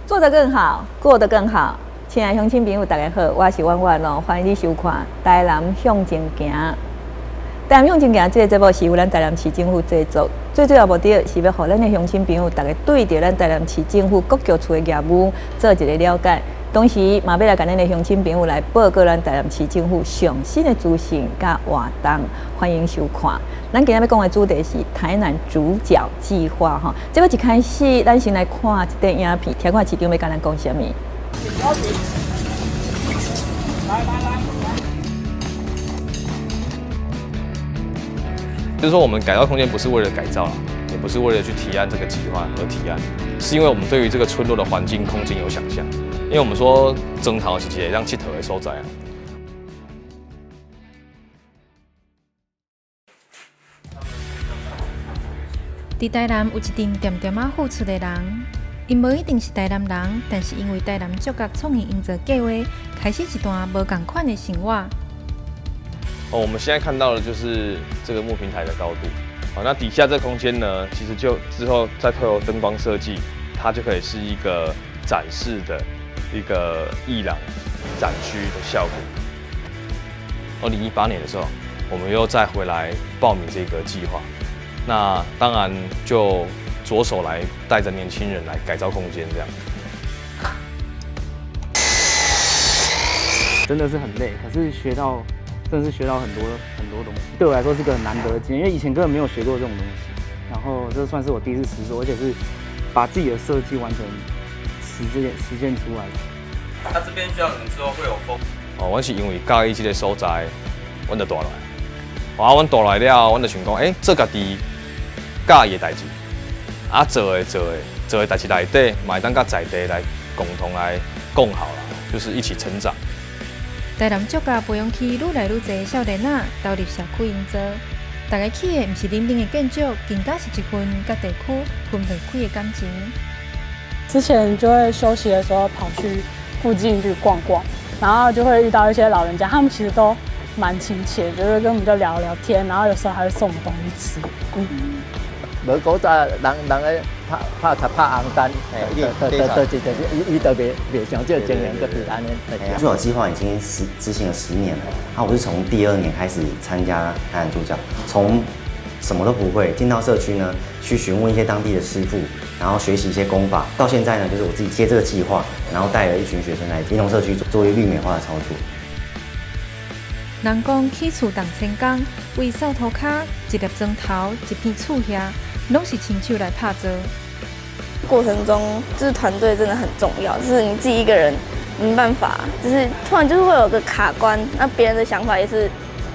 做得更好，過得更好。親愛鄉親朋友，大家好，我是婉婉哦，歡迎你收看《台南向前行》。台南向前行這個節目是由咱台南市政府製作，最主要目的是欲予咱的鄉親朋友，逐家對著咱台南市政府各局處的業務做一個了解。同時，嘛欲來共咱的鄉親朋友來報告咱台南市政府上新的資訊佮活動，歡迎收看。咱今仔欲講的主題是台南主角計劃吼。這個一開始，咱先來看一段影片，聽看市長欲共咱講啥物。來來來。就是說，我們改造空間不是為了改造，也不是為了去提案這個計劃而提案，是因為我們對於這個村落的環境空間有想象。因為我們說莊頭是一個讓𨑨迌的所在啊。佇台南有一陣恬恬仔付出的人，𪜶無一定是台南人，但是因為台南主角創意營造計劃，開始一段無仝款的生活。哦，我們現在看到的就是這個木平台的高度。好，那底下這空間呢，其實就之後再透過燈光設計，它就可以是一個展示的一個藝廊展區的效果。2018年的時候，我們又再回來報名這個計劃。那當然就着手來帶着年輕人來改造空間，這樣。真的是很累，可是學到真的是學到很多很多東西，對我來說是個很難得的經驗，因為以前根本沒有學過這種東西。然後這算是我第一次實作，而且是把自己的設計完全實踐出來。他這邊需要可能之後會有風。哦，阮是因為佮意這個所在，阮就蹛來。啊，阮蹛來了，阮就想講，欸，做家己佮意的代誌，啊，做的代誌內底，嘛會當佮在地來共同來共好啦，就是一起成長。台南主角培養起愈來愈濟少年仔投入社區營造，逐家起的毋是冷冷的建築，更加是一份佮地區分袂開的感情。之前就會休息的時候跑去附近去逛逛，然後就會遇到一些老人家，他們其實都蠻親切，就是跟我們就聊聊天，然後有時候還會送我們東西吃。嗯。無古早人人咧拍拍拍拍紅單，對對對對對，伊伊都袂袂像這個經營閣別按呢。主角計劃已經執行了10年了，啊，我是從第二年開始參加台南主角，從什麼都不會進到社區呢，去詢問一些當地的師傅，然後學習一些工法，到現在呢，就是我自己接這個計劃，然後帶了一群學生來銀龍社區做一綠美化的操作。人講起厝動千工，為掃塗跤，一粒磚頭，一片厝瓦，攏是親手來拍造。過程中，就是團隊真的很重要，就是你自己一個人沒辦法，就是突然就是會有個卡關，那別人的想法也是，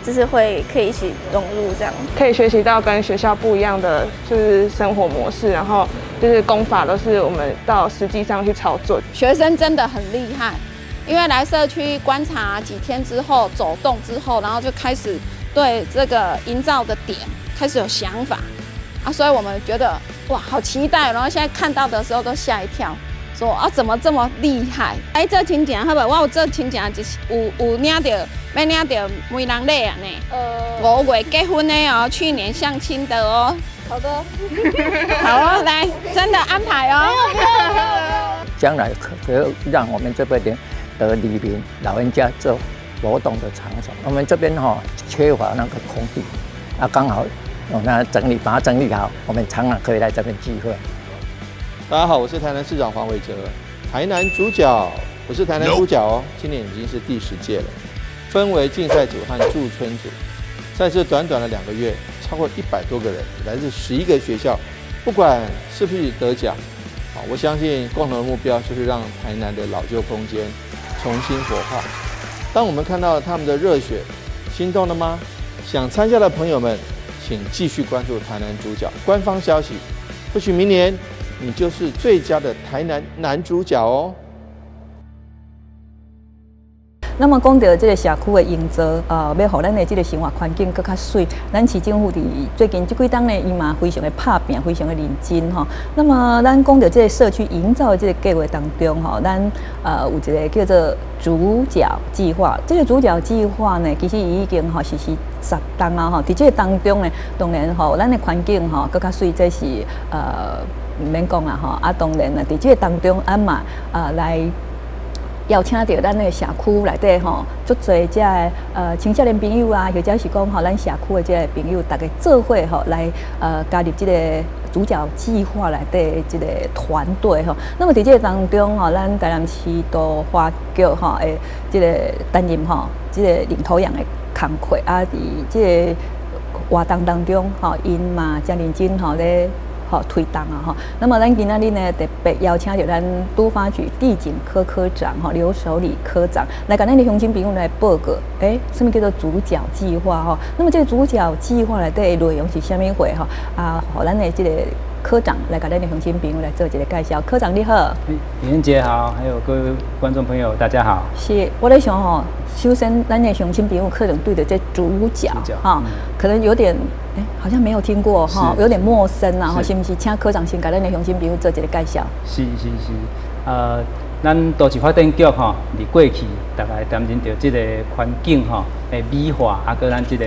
就是會可以一起融入這樣。可以學習到跟學校不一樣的就是生活模式，然後就是工法都是我們到實際上去操作。學生真的很厲害。因為來社區觀察幾天之後，走動之後，然後就開始對這個營造的點開始有想法啊，所以我們覺得哇，好期待！然後現在看到的時候都嚇一跳，說啊，怎麼這麼厲害？哎，這親情好無？我有做親情，就是有領著，欲領著媒人禮啊呢。5月結婚的哦，去年相親的哦。好的。好哦，來，真的安排哦。將來可以讓我們這邊的里民老人家做活動的場所，我們這邊哈缺乏那個空地，啊，剛好我們整理，把它整理好，我們常常可以來這邊聚會。大家好，我是台南市長黃偉哲，台南主角，我是台南主角哦，今年已經是第10屆了，分為競賽組和駐村組，在這短短的2個月，超過100多個人，來自11個學校，不管是不是得獎，啊，我相信共同的目標就是讓台南的老舊空間重新活化。當我們看到他們的熱血，心動了嗎？想參加的朋友們，請繼續關注台南主角官方消息，或許明年你就是最佳的台南男主角哦。那麼講到這個社區的營造，欲予咱的這個生活環境閣較媠，咱市政府佇最近這幾冬呢，伊嘛非常的拍拚，非常的認真吼。那麼咱講到這個社區營造的這個計劃當中吼，咱有一個叫做主角計劃。這個主角計劃呢，其實伊已經吼實施10冬啊吼。佇這個當中呢，當然吼，咱的環境吼閣較媠，這是。毋免講啦吼。啊，當然啦，佇這個當中，啊嘛啊來邀請著咱的社區內底吼，足濟這个青少年朋友啊，或者是講吼咱社區的這个朋友，逐家做伙吼來加入這個主角計劃內底這個團隊吼。那麼佇這個當中吼，咱台南市都發局吼的這個擔任吼這個領頭羊的工課啊，佇這個活動當中吼，𪜶嘛誠認真吼咧吼推動啊吼。那麼咱今仔日呢特別邀請著咱都發局地景科科長吼劉守禮科長來共咱的鄉親朋友來報告，欸，啥物叫做主角計劃吼？那麼這個主角計劃內底內容是啥物貨吼？啊，予咱的這個科長來共咱的鄉親朋友來做一個介紹。科長你好。李英姐好，還有各位觀眾朋友大家好。是，我咧想吼，首先咱的鄉親朋友可能對著這主角哈，可能有點欸，好像沒有聽過哈，有點陌生啊，是毋是？請科長先共咱的鄉親朋友做一個介紹。是是是，咱都市發展局吼，佇過去大概擔任著這個環境吼的美化，啊，閣咱這個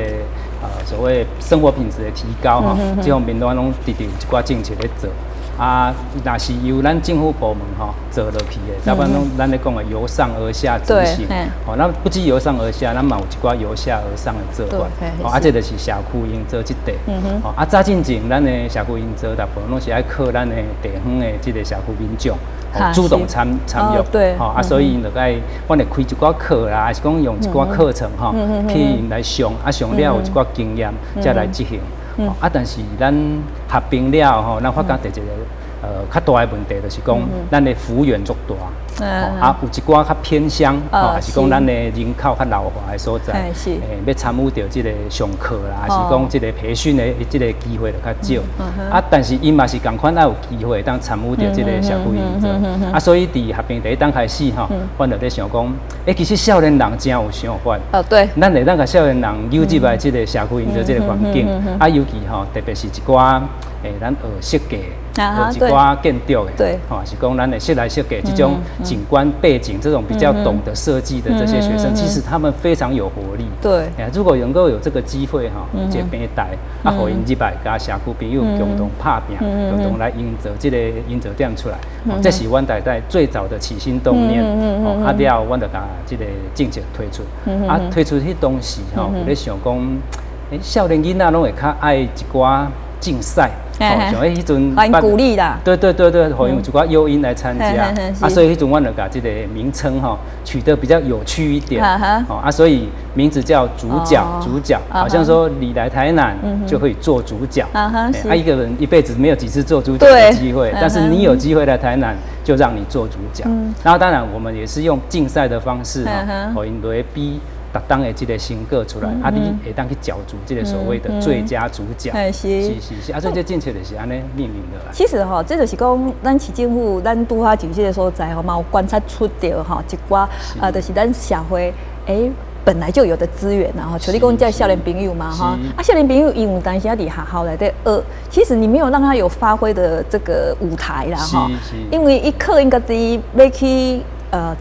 所謂生活品質的提高吼，這方面攏攏直直有一寡政策咧做。啊，若是由咱政府部門吼做落去的，大部分攏咱咧講的由上而下執行。吼，咱不只由上而下，咱嘛有一寡由下而上的做法。吼，啊，這就是社區營造這塊。吼，啊，早進前咱的社區營造大部分攏是愛靠咱的地方的這個社區民眾主動參與。吼，啊，所以𪜶就愛，阮會開一寡課啦，還是講用一寡課程吼，去𪜶來上，啊，上了有一寡經驗，才來執行。啊，但是咱合併了後，咱發覺著一個較大的問題，就是講咱的幅員足大，啊，有一寡較偏鄉，吼，還是講咱的人口較老化的所在，欲參與著這個上課啦，還是講這個培訓的這個機會就較少。啊，但是𪜶嘛是仝款愛有機會當參與著這個社區營造。啊，所以佇合併第一冬開始吼，阮就咧想講，欸，其實少年人誠有想法。咱會當共少年人誘入來這個社區營造這個環境，啊，尤其吼，特別是一寡咱學設計、學一寡建築的，吼，是講咱的室內設計這種景觀背景，這種比較懂得設計的這些學生，其實他們非常有活力。如果能夠有這個機會吼，這個平台，啊，予𪜶入來，佮社區朋友共同拍拚，共同來營造這個營造點出來，這是阮大概最早的起心動念。啊了，阮就共這個政策推出。啊，推出彼當時吼，有咧想講，欸，少年囡仔攏會較愛一寡競賽，像彼彼陣鼓勵啦，對對對對，予𪜶有一寡誘因來參加，啊，所以彼陣阮就共這個名稱吼取得比較有趣一點，啊，所以名字叫主角，主角，好像說你來台南就可以做主角，啊，一個人一輩子沒有幾次做主角的機會，但是你有機會來台南，就讓你做主角。然後當然我們也是用競賽的方式，予𪜶來比逐冬的這個成果出來，啊，你會當去角逐這個所謂的最佳主角。是是是，啊，所以這政策就是按呢命名的。其實吼，這就是講，咱市政府，咱拄好就這個所在吼，嘛有觀察出著吼一寡，就是咱社會，欸，本來就有的資源然後，像你講這少年朋友嘛，哈，啊，少年朋友因有當時佇學校內底學，其實你沒有讓他有發揮的這個舞台啦，哈，因為伊可能家己欲去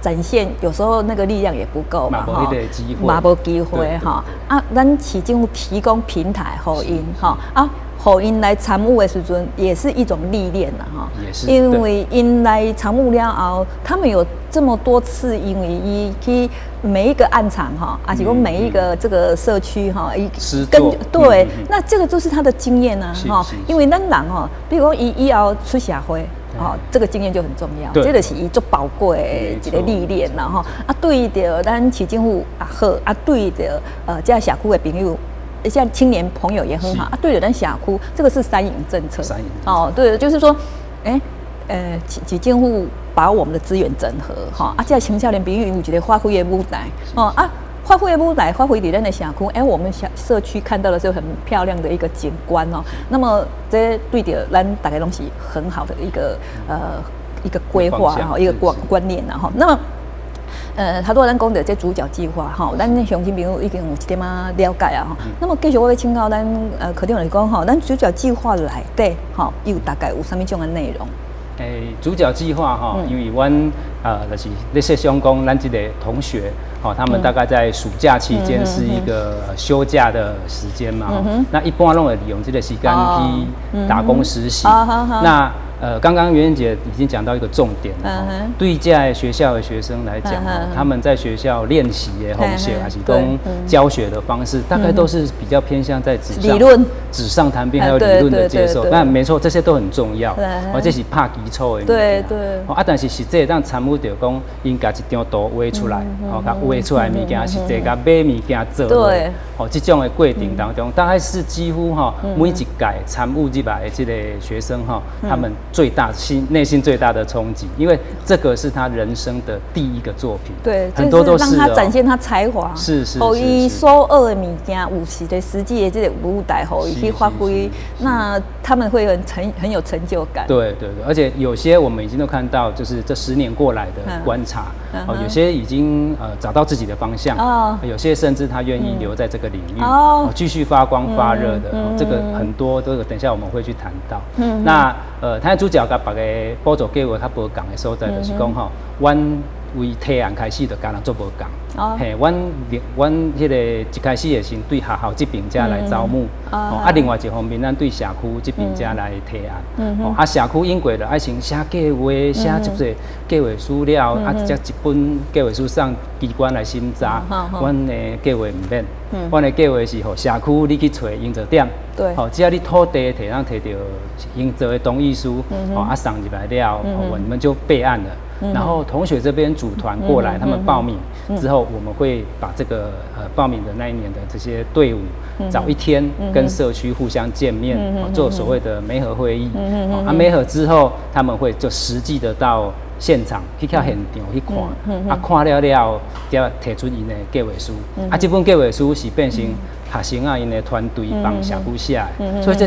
展現，有時候那個力量也不夠嘛，哈，嘛無機會哈，啊，咱市政府提供平台予𪜶，哈，啊，予𪜶來參與的時陣，也是一種歷練啦，哈，也是，因為𪜶來參與了後，他們有這麼多次，因為伊去每一個案場哈，啊，是講每一個這個社區哈，伊跟對，那這個就是他的經驗啊，哈，因為咱人吼，比如講伊以後出社會。哦，這個經驗就很重要，這個是伊足寶貴的一個歷練啦吼。啊，對著咱市政府也好，啊，對著這社區的朋友，像青年朋友也很好啊。對著咱社區，這個是三贏政策。三贏。哦，對，就是說，欸，市政府把我們的資源整合，哈，啊，這青少年朋友有一個發揮的舞台，哦啊。發揮的舞台，發揮佇咱的社區，欸，我們社社區看到的是很漂亮的一個景觀哦。那麼這對著咱逐家攏是很好的一個規劃哈，一個觀念啦哈。那麼，頭拄仔咱講著這主角計劃吼，咱鄉親朋友已經有一點仔了解啊吼。那麼繼續我欲請教咱科長來講吼，咱主角計劃內底吼，有大概有啥物種的內容？欸，主角計劃哈，因為阮就是咧設想講，咱這個同學，吼，他們大概在暑假期間是一個休假的時間嘛，那一般攏會利用這個時間去打工實習。那刚刚袁姐已经讲到一个重点了。对在学校的学生来讲，他们在学校练习的方式，还是讲教学的方式，大概都是比较偏向在纸上理论、纸上谈兵，还有理论的接受。那没错，这些都很重要。哦，这是拍基础的。啊，但是实际当参与著讲，𪜶共一张图画出来，哦，共画出来物件，实际共买物件做。哦，这种的过程当中，大概是几乎哈每一届参与入来的这个学生哈，他们最大心内心最大的冲击，因为这个是他人生的第一个作品。很多都是让他展现他才华。予伊所学的物件有实的实际的这个舞台，予伊去发挥，那他们会很有成就感。对对对，而且有些我们已经都看到，就是这10年过来的观察，哦，有些已经找到自己的方向，哦，有些甚至他愿意留在这个领域，哦，继续发光发热的，这个很多，这个等一下我们会去谈到。那台南主角佮别个补助计划较无仝的所在，就是讲吼，阮为提案开始就佮人做无仝。嘿，阮彼个一开始也是对学校这边遮来招募，哦，啊，另外一方面，咱对社区这边遮来提案，哦，啊，社区经过了爱先写计划，写这个计划书了，啊，才一本计划书送机关来审查。阮的计划毋免，阮的计划是予社区你去揣营造点，好，只要你土地提通提著营造的同意书，哦，啊，送入来了，我们就备案了。然后同学这边组团过来，他们报名之后，我们会把这个报名的那一年的这些队伍，找一天跟社区互相见面，做所谓的媒合会议。啊，媒合之后，他们会就实际的到现场去到现场去看，啊，看了了，才提出𪜶的计划书。啊，这本计划书是变成学生仔𪜶的团队帮社区写的，所以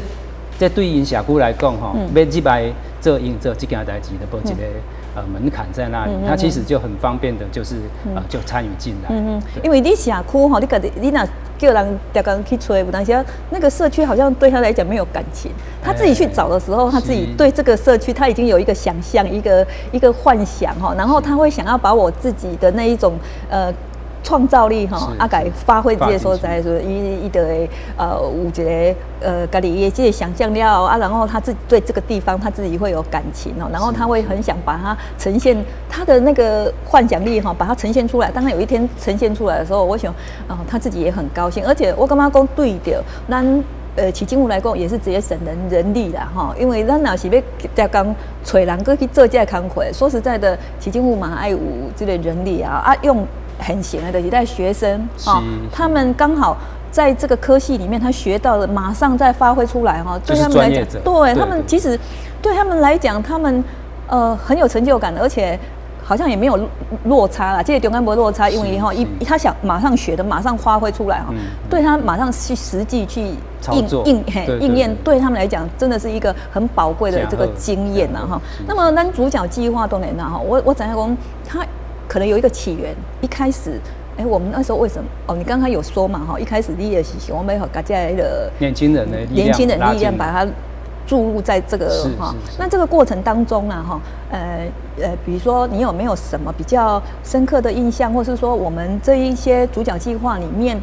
这对𪜶社区来讲，吼，欲入来做营造这件代志，就无一个门槛在那里，他其实就很方便的，就是就参与进来。嗯，因为你社区吼，你家己你若叫人逐工去揣，有当时那个社区好像对他来讲没有感情。他自己去找的时候，他自己对这个社区他已经有一个想象，一个幻想哈，然后他会想要把我自己的那一种创造力哈，啊，共发挥这个所在，说伊就会有一个家己的这个想象了啊，然后他自己对这个地方他自己会有感情哦，然后他会很想把它呈现他的那个幻想力哈，把它呈现出来。当他有一天呈现出来的时候，我想啊，他自己也很高兴。而且我感觉讲对著咱市政府来讲也是直接省人力啦哈，因为咱若是欲逐工揣人阁去做这个工课，说实在的，市政府嘛爱有这个人力啊啊用。很闲的，就是带学生啊，他们刚好在这个科系里面，他学到了，马上再发挥出来哈。对他们来讲，对他们其实对他们来讲，他们很有成就感，而且好像也没有落差啦。这个中间无落差，因为哈一他想马上学的，马上发挥出来哈，对他马上去实际去应验，对他们来讲真的是一个很宝贵的这个经验呐哈。那么咱主角计划当然啦哈，我知影讲他可能有一个起源，一开始，哎，我们那时候为什么？哦，你刚刚有说嘛，哈，一开始你也是喜欢欲共这个年轻人的年轻人力量，把它注入在这个哈。那这个过程当中呢，哈，比如说你有没有什么比较深刻的印象，或是说我们这一些主角计划里面，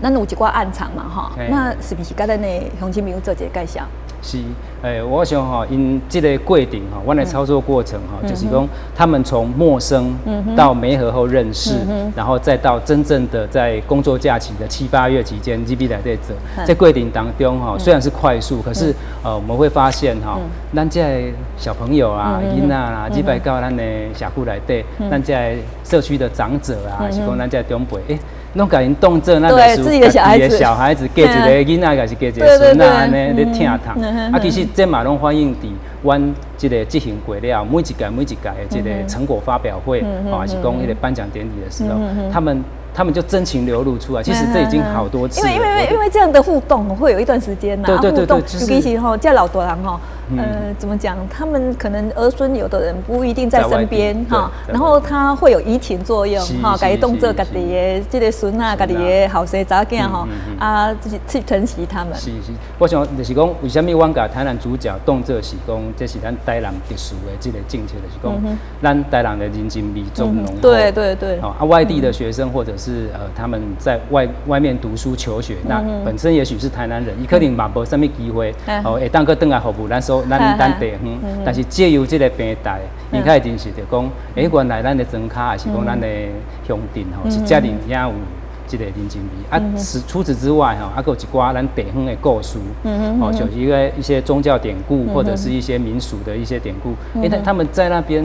咱有一寡案场嘛，哈，那是毋是共咱的乡亲朋友做一个介绍？是，欸，我想吼，𪜶这个过程吼，阮的操作过程吼，就是讲他们从陌生到媒合后认识，然后再到真正的在工作假期的七八月期间，入去内底做，这过程当中吼，虽然是快速，可是我们会发现吼，咱这个小朋友啊、囡仔啦，入来到咱的社区内底，咱这个社区的长者啊，是讲咱这个长辈，欸，拢共𪜶当做咱自己的小孩子，小孩子，加一个囡仔，抑是加一个孙仔按呢咧疼痛。啊，其实这嘛拢反映伫阮这个执行过了，每一届每一届的这个成果发表会，哦，还是讲彼个颁奖典礼的时候，他们就真情流露出来。其实这已经好多次。因为这样的互动会有一段时间呐，互动，尤其是吼，这老大人吼，怎么讲？他们可能儿孙有的人不一定在身边哈，然后他会有移情作用哈，共伊当做家己的这个孙仔，家己的后生查某囝吼，啊，就是去疼惜他们。是是，我想就是讲，为啥物阮共台南主角当做是讲，这是咱台南特殊的這个政策，就是講咱台南的人情味足濃厚。哦，啊，外地的學生或者是他們在外面讀書求學，那本身也許是台南人，伊可能嘛無啥物機會，哦，會當閣轉來服務咱地方，但是借由這个平台，伊較會認識著講，欸，原來咱的莊跤，抑是講咱的鄉鎮吼，是遮爾遐有這個人情味啊，除此之外吼，啊，閣有一寡咱地方的故事，哦，就是一些宗教典故或者是一些民俗的一些典故，欸，他們在那邊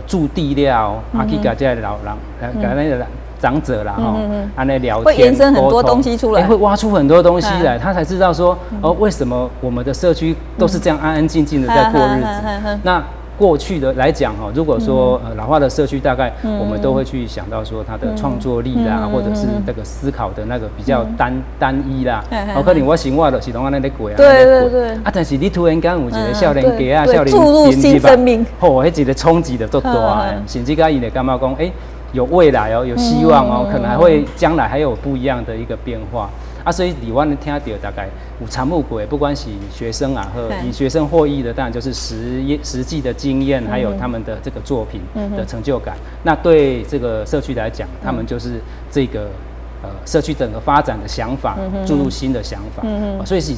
駐地了，啊，去共這个老人，共那个長者啦，吼，按呢聊天，會延伸很多東西出來，會挖出很多東西來，他才知道說，哦，為什麼我們的社區都是這樣安安靜靜的在過日子？那過去的來講哈，如果說老化的社區，大概我們都會去想到說他的創作力啦，或者是這個思考的那個比較單一啦。哦，可能我生活就是攏按呢咧過啊。啊，但是你突然間有一個少年家啊，少年注入新生命，吼，彼一個衝擊的足大的，甚至佮伊會感覺講，欸，有未來哦，有希望哦，可能還會將來還有不一樣的一個變化。啊，所以佇阮聽著大概有參與過，不管是學生啊，和以學生獲益的，當然就是實際的經驗，還有他們的這個作品的成就感。那對這個社區來講，他們就是這個社區整個發展的想法，注入新的想法。所以是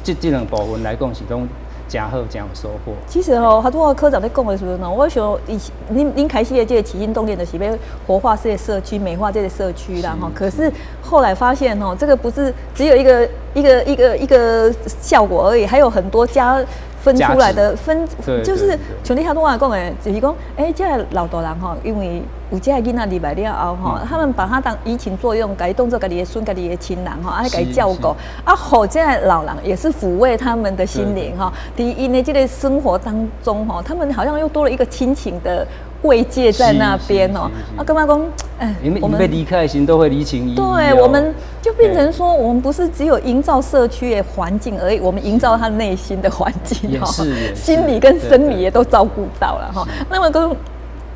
這兩部分來講是攏誠好，誠有收穫。其實吼，拄仔科長咧講的時陣吼，我想以恁開始的這個起心動念就是欲活化這個社區、美化這個社區啦吼。可是後來發現吼，這個不是只有一個效果而已，還有很多加分出來的分，就是像你拄仔講的，就是講，欸，這个老大人吼，因為有這个囡仔入來了後吼，他們把他當移情作用，共伊當做家己的孫、家己的親人吼，啊，共伊照顧，啊，予這个老人也是撫慰他們的心靈吼。佇𪜶的這個生活當中吼，他們好像又多了一個親情的慰藉在那邊哦。啊，感覺講，哎，我們離開的時都會離情依依。對，我們就變成說，我們不是只有營造社區的環境而已，我們營造他內心的環境，也是，心理跟生理也都照顧到了哈。那麼講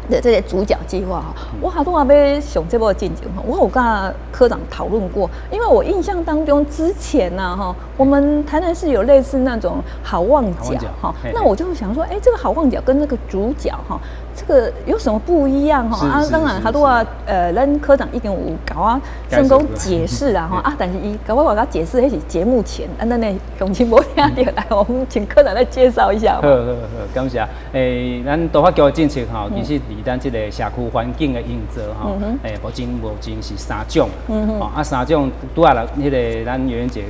的這個主角計劃哈，我拄仔欲上節目進前哈，我有佮科長討論過，因為我印象當中之前呢哈，我們台南市有類似那種好望角哈，那我就想說，哎，這個好望角跟那個主角哈，這個有什麼不一樣哈？啊，當然，拄仔咱科長已經有共我算講解釋啦哈啊，但是伊共我共解釋，彼是節目前，啊，咱的鄉親無聽著，來，我們請科長來介紹一下。好好好，感謝。欸，咱都發局的政策吼，其實佇咱這個社區環境的營造吼，欸，目前是三種，哦，啊，三種拄仔啦，彼個咱圓圓姐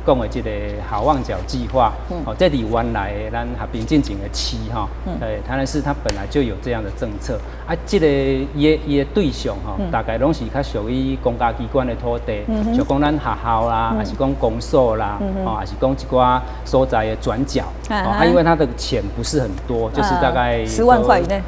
講的這個好望角計劃，哦，這佇原來的咱合併進前的市吼，欸，台南市它本來就有這樣的政策，啊，這個伊的對象吼，大概攏是較屬於公家機關的土地，像講咱學校啦，抑是講公所啦，哦，抑是講一寡所在的轉角，啊，因為它的錢不是很多，就是大概 10萬塊以內。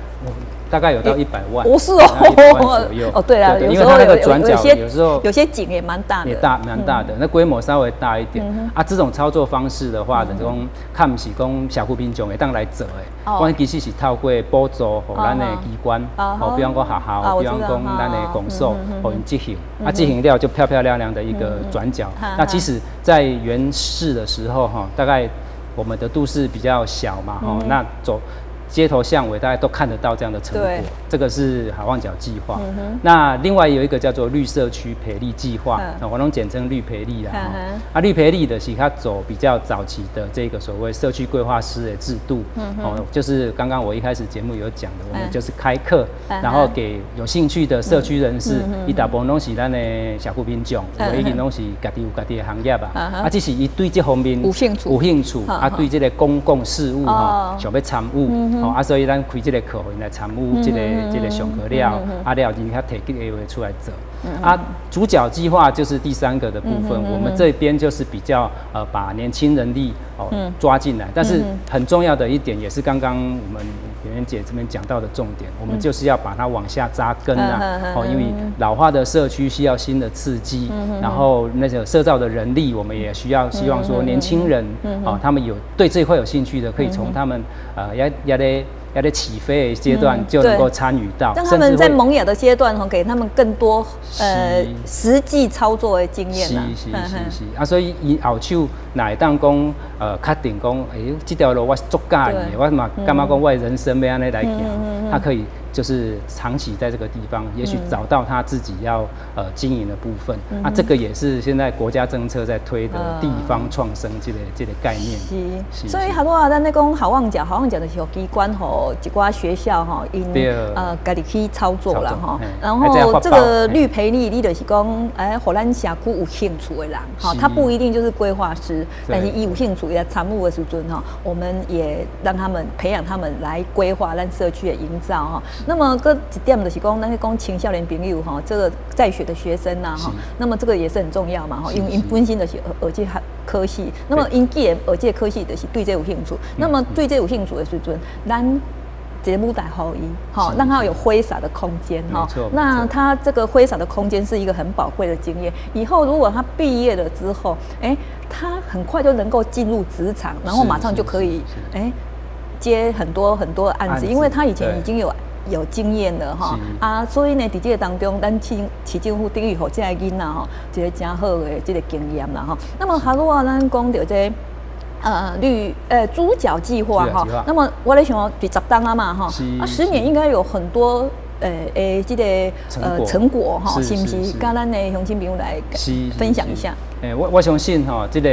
大概有到100萬，不是哦，左右。哦，對啊，因為它那個轉角有時候有些景也蠻大的，也大蠻大的，那規模稍微大一點。啊，這種操作方式的話，就是講較毋是講社區民眾會當來做的，阮其實是透過補助予咱的機關，哦，比方講學校，比方講咱的公所，予𪜶執行，啊，執行了就漂漂亮亮的一個轉角。那其實，在原市的時候，哈，大概我們的都市比較小嘛，哈，那走街頭巷尾，大家都看得到這樣的成果。這個是好望角計劃。那另外有一個叫做綠社區培力計劃，我攏簡稱綠培力啦。啊，綠培力的是它走比較早期的這個所謂社區規劃師的制度。哦，就是剛剛我一開始節目有講的，我們就是開課，然後給有興趣的社區人士，伊大部分攏是咱的社區民眾，有已經攏是家己有家己的行業吧。啊，只是伊對這方面有興趣，有興趣，啊，對這個公共事務吼，想欲參與。哦，啊，所以咱開這個課，予𪜶來參與這個上課了，啊了，𪜶較提計劃出來做。啊，主角計劃就是第三個的部分，我們這邊就是比較把年輕人力哦抓進來，但是很重要的一點，也是剛剛我們圓圓姐這邊講到的重點，我們就是要把它往下扎根啊，哦，因為老化的社區需要新的刺激，然後那個社造的人力，我們也需要希望說年輕人哦，他們有對這塊有興趣的，可以從他們也咧。猶咧起飛的階段就能夠參與到，讓他們在萌芽的階段吼，給他們更多實際操作的經驗。是是是是，啊，所以伊後手若會當講確定講，欸，這條路我足佮意的，我嘛感覺講我的人生欲按呢來行，他可以就是長期在這個地方，也許找到他自己要經營的部分。啊，這個也是現在國家政策在推的地方創生這個概念。是，所以好多啊，咱咧講好望角，好望角就是予機關予一寡學校吼，𪜶家己去操作啦吼。然後這個綠培力，你就是講，欸，予咱社區有興趣的人，哈，他不一定就是規劃師，但是伊有興趣來參與的時陣吼，我們也讓他們培養他們來規劃咱社區的營造哈。那麼閣一點就是講，咱講青少年朋友哈，這個在學的學生吶哈，那麼這個也是很重要嘛哈，因為𪜶本身就是學這科系，那麼𪜶既然學這科系就是對這有興趣，那麼對這有興趣的時陣，咱一個舞台予伊，好，讓他有揮灑的空間哈。那他這個揮灑的空間是一個很寶貴的經驗。以後如果他畢業了之後，哎，他很快就能夠進入職場，然後馬上就可以哎接很多很多案子，因為他以前已經有經驗了哈啊，所以呢，佇這個當中，咱市政府等於予這个囡仔吼一個誠好的這個經驗啦吼。那麼哈如啊，咱講著這綠主角計劃哈，那麼我咧想佇十冬啊嘛哈，啊10年應該有很多這個成果哈，是毋是？佮咱的鄉親朋友來分享一下。欸，我相信吼，這個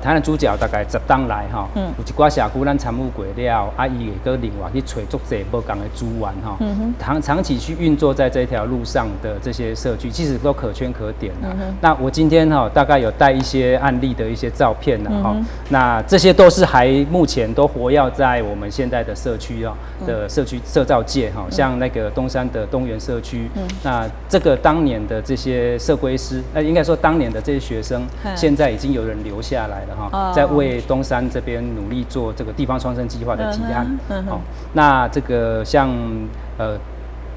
台南主角大概十冬來吼，有一寡社區咱參與過了，啊，伊會閣另外去揣足濟無仝的資源吼，長長期去運作在這條路上的這些社區，其實都可圈可點啦。那我今天哈大概有帶一些案例的一些照片啦哈，那這些都是還目前都活躍在我們現在的社區哦的社區社造界哈，像那個東山的東園社區，那這個當年的這些社規師，那應該說當年的這些學生，現在已經有人留下來了哈，在為東山這邊努力做這個地方創生計劃的提案。好，那這個像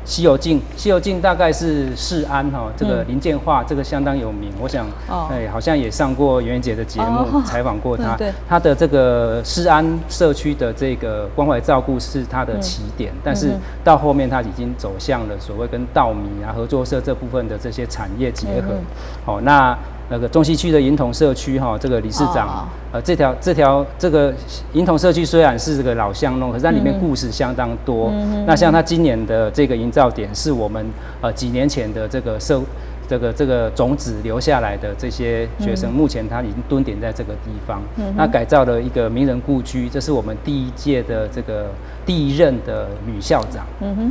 西遊徑，西遊徑大概是世安哈，這個林建華這個相當有名，我想，哎，好像也上過袁姐的節目採訪過他。他的這個世安社區的這個關懷照顧是他的起點，但是到後面他已經走向了所謂跟稻米啊合作社這部分的這些產業結合。好，那個中西區的銀同社區哈，這個理事長，這條這個銀同社區雖然是這個老巷弄，可是它裡面故事相當多。那像他今年的這個營造點，是我們幾年前的這個社這個種子留下來的這些學生，目前他已經蹲點在這個地方。那改造了一個名人故居，這是我們第一屆的這個第一任的女校長，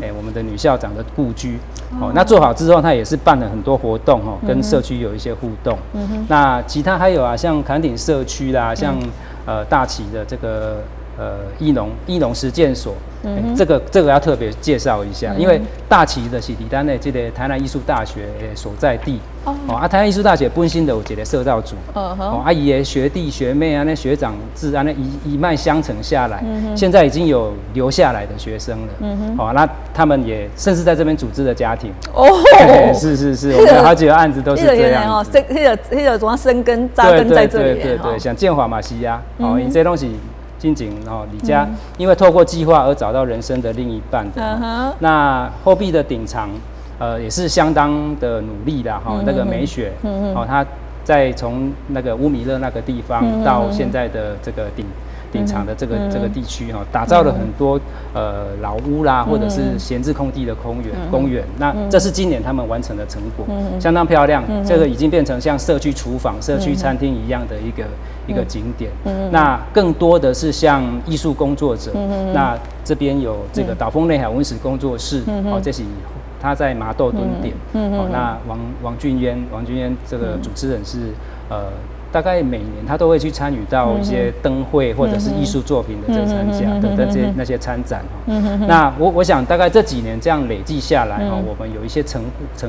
哎，我們的女校長的故居。哦，那做好之後，他也是辦了很多活動哦，跟社區有一些互動。那其他還有啊，像崁頂社區啦，像大旗的這個藝農實踐所，這個要特別介紹一下，因為大旗的是佇咱的這個台南藝術大學所在地。哦，啊，台南藝術大學本身就有一個社造組。哦，啊，伊的學弟學妹啊，那學長制啊，那一脈相承下來，現在已經有留下來的學生了。哦，那他們也甚至在這邊組織了家庭。哦，是是是，我們好幾個案子都是這樣。哦，那個怎麼生根扎根在這裡。對對對，像建華嘛是啊，哦，伊這攏是進前哦，李家因為透過計劃而找到人生的另一半的。那後壁的頂層，也是相當的努力的哈。那個美雪，哦，他在從那個烏米勒那個地方到現在的這個頂層的這個地區哈，打造了很多老屋啦，或者是閒置空地的公園。那這是今年他們完成的成果，相當漂亮。這個已經變成像社區廚房、社區餐廳一樣的一個景點。那更多的是像藝術工作者。那這邊有這個島風內海文史工作室，哦，這是他在麻豆蹲點。哦，那王俊淵這個主持人是大概每年他都會去參與到一些燈會或者是藝術作品的這個參加的這些那些參展。那我想大概這幾年這樣累計下來哈，我們有一些成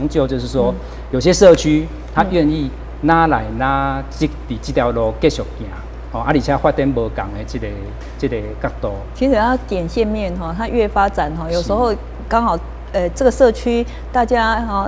就，就是說有些社區他願意拿來拿這佇這條路繼續行。哦，啊，而且發展無仝的這個角度。其實要點線面哈，它越發展哈，有時候剛好這個社區大家哈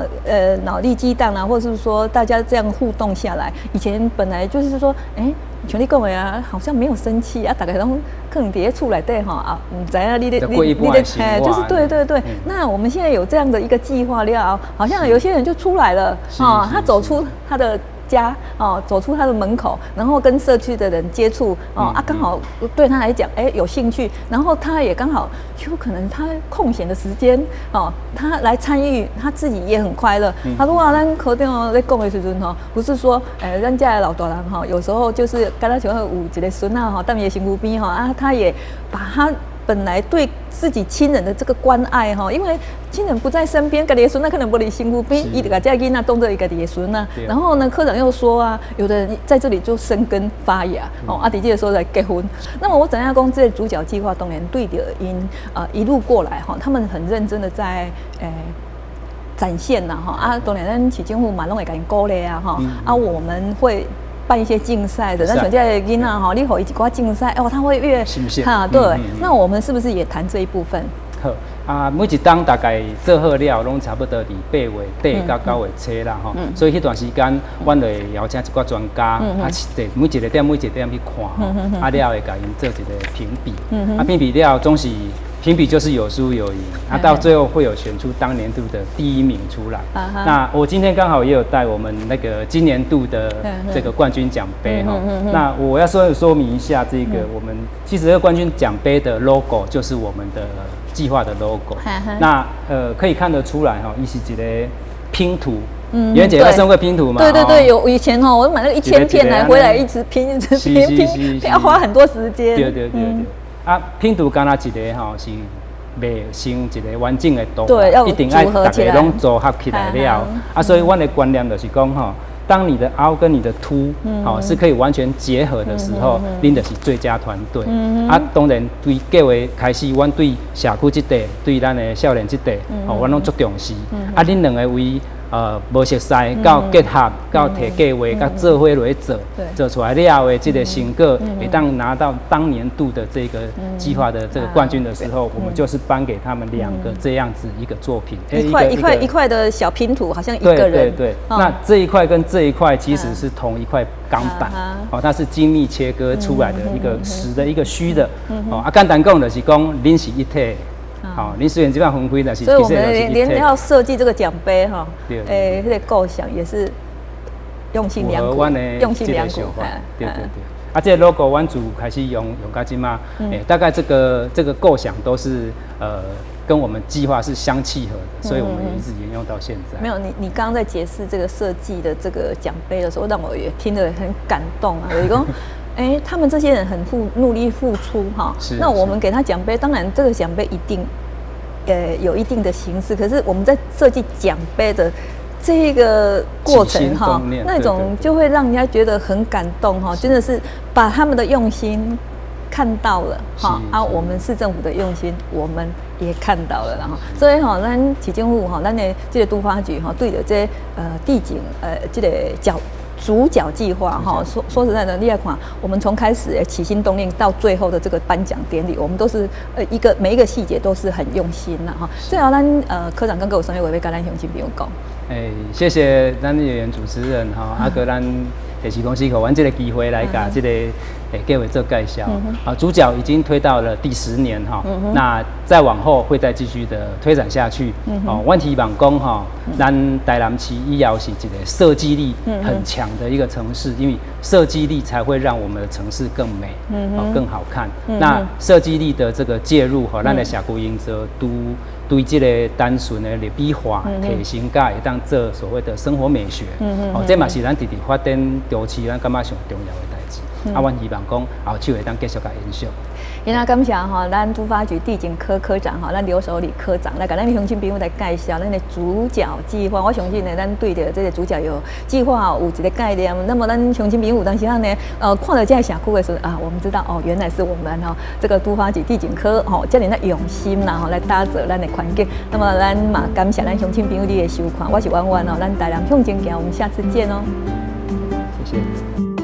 腦力激盪啊，或者是說大家這樣互動下來，以前本來就是說，哎，像你講的啊，好像沒有生氣啊，逐家攏可能佇咧厝內底吼啊，毋知影你咧你你咧，嘿，就是對對對。那我們現在有這樣的一個計劃了，好像有些人就出來了啊，他走出他的家哦，走出他的門口，然後跟社區的人接觸哦啊，剛好對他來講，哎，有興趣，然後他也剛好有可能他空閒的時間哦，他來參與，他自己也很快樂。他如果咱科長咧講的時陣吼，不是說，哎，咱遮的老大人吼，有時候就是敢若像有一個孫仔吼，踮伊的身軀邊吼啊，他也把他本來對自己親人的這個關愛哈，因為親人不在身邊，家己的孫仔可能無佇身軀邊，伊就共這囡仔當做伊家己的孫仔。然後呢，科長又說啊，有的人在這裡就生根發芽哦，啊，佇這個時候來結婚。那麼我怎樣講這個主角計劃當然對著𪜶啊一路過來哈，他們很認真的在展現吶哈啊，當然咱市政府嘛攏會共𪜶鼓勵啊哈啊，我們會辦一些競賽的，那像這个囡仔吼，你予伊一寡競賽，哦，他會越哈對。那我們是不是也談這一部分？好啊，每一冬大概做好了，攏差不多佇8月底到9月初啦吼。所以彼段時間，阮就會邀請一寡專家，啊，每一個點每一個點去看吼，啊了會共𪜶做一個評比。啊，評比了總是評比就是有輸有贏，啊，到最後會有選出當年度的第一名出來。那我今天剛好也有帶我們那個今年度的這個冠軍獎杯哈。那我要說說明一下，這個我們其實這個冠軍獎杯的 logo 就是我們的計劃的 logo。那可以看得出來哈，伊是一個拼圖。袁姐在生過拼圖嗎？對對對，有以前哦，我買那個1000片來回來一直拼，一直拼拼，要花很多時間。對對對對。啊，拼圖敢若一個吼是袂成一個完整的圖，一定愛逐个攏組合起來了。啊，所以阮的觀念就是講吼，當你的凹跟你的凸，吼是可以完全結合的時候，恁就是最佳團隊。啊，當然對計劃開始，阮對社區這塊，對咱的少年這塊，吼，阮攏足重視。啊，恁兩个為無熟似到結合，到提計劃，佮做伙落去做，做出來了的這個成果，會當拿到當年度的這個計劃的這個冠軍的時候，我們就是頒給他們兩個這樣子一個作品，一塊一塊一塊的小拼圖，好像一個人。對對對，那這一塊跟這一塊其實是同一塊鋼板，哦，它是精密切割出來的一個實的，一個虛的，哦，啊，簡單講就是講，恁是一體。好，恁雖然這擺分開，但是所以我們連要設計這個獎杯哈，欸，這個構想也是用心良苦，用心良苦。對對對，啊，這個 logo 阮自開始用用到這馬，欸，大概這個構想都是跟我們計劃是相契合的，所以我們也一直沿用到現在。沒有，你剛剛在解釋這個設計的這個獎杯的時候，讓我也聽得很感動啊。有一個。哎，他們這些人很努力付出哈，那我們給他獎杯，當然這個獎杯一定，有一定的形式。可是我們在設計獎杯的這個過程哈，那種就會讓人家覺得很感動哈，真的是把他們的用心看到了哈啊，我們市政府的用心，我們也看到了，然後所以哈，咱市政府哈，咱的這個都發局哈，對著這地景這個角。主角計劃哈，說實在的，你來看，我們從開始起心動念到最後的這個頒獎典禮，我們都是一個每一個細節都是很用心的哈。最後，咱科長閣有啥物話欲共咱鄉親朋友講。欸，謝謝咱演員主持人哈，啊閣咱電視公司予阮這個機會來共這個計劃做介紹。啊，主角已經推到了第10年哈，那再往後會再繼續的推展下去。哦，阮希望講哈，咱台南市以後是一個設計力很強的一個城市，因為設計力才會讓我們的城市更美，哦，更好看。那設計力的這個介入哈，咱的社區營造都對這個單純的美化提升，佮會當做所謂的生活美學。哦，這嘛是咱佇佇發展都市，咱感覺上重要的代誌。啊，阮希望講後手會當繼續共延續。今仔感謝吼，咱都發局地景科科長吼，咱劉守禮科長來共咱鄉親朋友來介紹咱的主角計劃。我相信呢，咱對著這個主角有計劃有一個概念。那麼咱鄉親朋友當時呢，看著這个社區的時候啊，我們知道哦，原來是我們吼這個都發局地景科吼遮爾仔用心啦吼來打造咱的環境。那麼咱嘛感謝咱鄉親朋友你的收看，我是婉婉哦，咱台南向前行，我們下次見哦。謝謝。